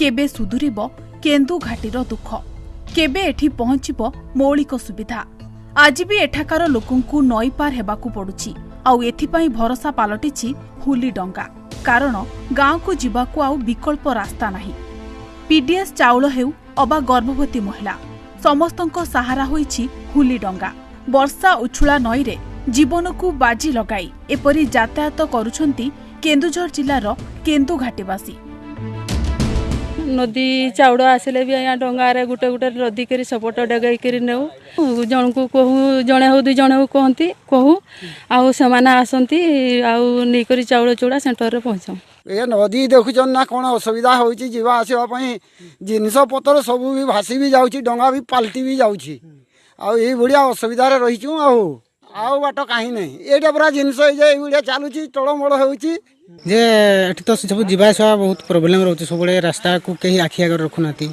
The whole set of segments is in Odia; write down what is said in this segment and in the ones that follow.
କେବେ ସୁଧୁରିବ କେନ୍ଦୁଘାଟିର ଦୁଃଖ? କେବେ ଏଠି ପହଞ୍ଚିବ ମୌଳିକ ସୁବିଧା? ଆଜି ବି ଏଠାକାର ଲୋକଙ୍କୁ ନଈ ପାର ହେବାକୁ ପଡୁଛି, ଆଉ ଏଥିପାଇଁ ଭରସା ପାଲଟିଛି ହୁଲି ଡଙ୍ଗା। କାରଣ ଗାଁକୁ ଯିବାକୁ ଆଉ ବିକଳ୍ପ ରାସ୍ତା ନାହିଁ। ପିଡିଏସ୍ ଚାଉଳ ହେଉ ଅବା ଗର୍ଭବତୀ ମହିଳା, ସମସ୍ତଙ୍କ ସାହାରା ହୋଇଛି ହୁଲି ଡଙ୍ଗା। ବର୍ଷା ଉଛୁଳା ନଈରେ ଜୀବନକୁ ବାଜି ଲଗାଇ ଏପରି ଯାତାୟାତ କରୁଛନ୍ତି କେନ୍ଦୁଝର ଜିଲ୍ଲାର କେନ୍ଦୁଘାଟିବାସୀ। ନଦୀ ଚାଉଳ ଆସିଲେ ବି ଆଜ୍ଞା, ଡଙ୍ଗାରେ ଗୋଟେ ଗୋଟେ ଲଦିକରି ସେପଟ ଡେଗେଇକରି ନେଉ। ଜଣକୁ କହୁ, ଜଣେ ହଉ 2 ଜଣ ହଉ କହନ୍ତି, କହୁ ଆଉ ସେମାନେ ଆସନ୍ତି ଆଉ ନେଇକରି ଚାଉଳ ଚୁଡ଼ା ସେଣ୍ଟରରେ ପହଞ୍ଚାଉ। ଏ ନଦୀ ଦେଖୁଛନ୍ତି ନା, କ'ଣ ଅସୁବିଧା ହେଉଛି ଯିବା ଆସିବା ପାଇଁ। ଜିନିଷ ପତ୍ର ସବୁ ବି ଭାସି ବି ଯାଉଛି, ଡଙ୍ଗା ବି ପାଲଟି ବି ଯାଉଛି। ଆଉ ଏଇଭଳିଆ ଅସୁବିଧାରେ ରହିଛୁ। ଆଉ ବାଟ କାହିଁ ନାହିଁ। ଏଇଟା ପୁରା ଜିନିଷ ଏଇ ଯେ ଏଇଭଳିଆ ଚାଲୁଛି, ଟଳମଳ ହେଉଛି। ଯେ ଏଠି ତ ସବୁ ଯିବା ଆସିବା ବହୁତ ପ୍ରୋବ୍ଲେମ୍ ରହୁଛି ସବୁବେଳେ। ରାସ୍ତାକୁ କେହି ଆଖି ଆଗରେ ରଖୁନାହାନ୍ତି।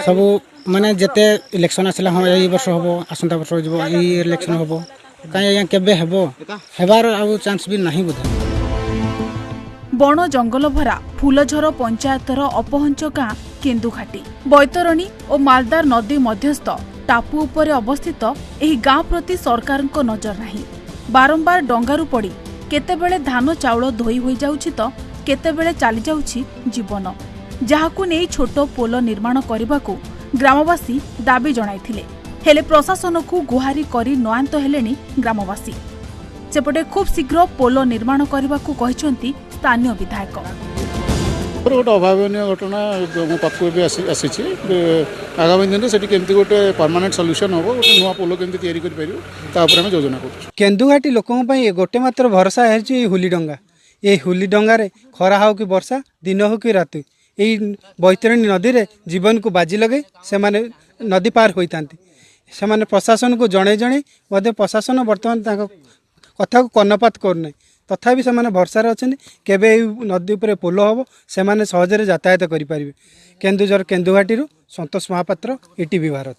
ସବୁ ମାନେ ଯେତେ ଇଲେକ୍ସନ୍ ଆସିଲା, ହଁ ଏଇ ବର୍ଷ ହେବ, ଆସନ୍ତା ବର୍ଷ ଯିବ, ଏଇ ଇଲେକ୍ସନ୍ ହେବ। କାହିଁ ଆଜ୍ଞା, କେବେ ହେବ? ହେବାର ଆଉ ଚାନ୍ସ ବି ନାହିଁ ବୋଧେ। ବଣ ଜଙ୍ଗଲ ଭରା ଫୁଲଝର ପଞ୍ଚାୟତର ଅପହଞ୍ଚ ଗାଁ କେନ୍ଦୁଘାଟି। ବୈତରଣୀ ଓ ମାଲଦାର ନଦୀ ମଧ୍ୟସ୍ଥ ଟାପୁ ଉପରେ ଅବସ୍ଥିତ ଏହି ଗାଁ ପ୍ରତି ସରକାରଙ୍କ ନଜର ନାହିଁ। ବାରମ୍ବାର ଡଙ୍ଗାରୁ ପଡ଼ି କେତେବେଳେ ଧାନ ଚାଉଳ ଧୋଇ ହୋଇଯାଉଛି ତ କେତେବେଳେ ଚାଲିଯାଉଛି ଜୀବନ। ଯାହାକୁ ନେଇ ଛୋଟ ପୋଲ ନିର୍ମାଣ କରିବାକୁ ଗ୍ରାମବାସୀ ଦାବି ଜଣାଇଥିଲେ। ହେଲେ ପ୍ରଶାସନକୁ ଗୁହାରି କରି ନୟାନ୍ତ ହେଲେଣି ଗ୍ରାମବାସୀ। ସେପଟେ ଖୁବ୍ ଶୀଘ୍ର ପୋଲ ନିର୍ମାଣ କରିବାକୁ କହିଛନ୍ତି ସ୍ଥାନୀୟ ବିଧାୟକ। ଗୋଟେ ଅଭାବନୀୟ ଘଟଣା ମୋ ପାଖକୁ ଏବେ ଆସିଛି। ଆଗାମୀ ଦିନରେ ସେଠି କେମିତି ଗୋଟେ ପରମାନେଣ୍ଟ ସଲ୍ୟୁସନ୍ ହେବ, ଗୋଟେ ନୂଆ ପୋଲ କେମିତି ତିଆରି କରିପାରିବୁ, ତା ଉପରେ ଆମେ ଯୋଜନା କରୁଛୁ। କେନ୍ଦୁଘାଟି ଲୋକଙ୍କ ପାଇଁ ଏ ଗୋଟେ ମାତ୍ର ଭରସା ହେଉଛି ଏଇ ହୁଲି ଡଙ୍ଗା। ଏଇ ହୁଲି ଡଙ୍ଗାରେ ଖରା ହେଉ କି ବର୍ଷା, ଦିନ ହେଉ କି ରାତି, ଏଇ ବୈତରଣୀ ନଦୀରେ ଜୀବନକୁ ବାଜି ଲଗାଇ ସେମାନେ ନଦୀ ପାର ହୋଇଥାନ୍ତି। ସେମାନେ ପ୍ରଶାସନକୁ ଜଣେଇ ଜଣେଇ ମଧ୍ୟ ପ୍ରଶାସନ ବର୍ତ୍ତମାନ ତାଙ୍କ କଥାକୁ କର୍ଣ୍ଣପାତ କରୁନାହିଁ। ତଥାପି ସେମାନେ ଭରସାରେ ଅଛନ୍ତି, କେବେ ଏଇ ନଦୀ ଉପରେ ପୋଲ ହେବ, ସେମାନେ ସହଜରେ ଯାତାୟାତ କରିପାରିବେ। କେନ୍ଦୁଝର କେନ୍ଦୁଘାଟିରୁ ସନ୍ତୋଷ ମହାପାତ୍ର, ଇଟିଭି ଭାରତ।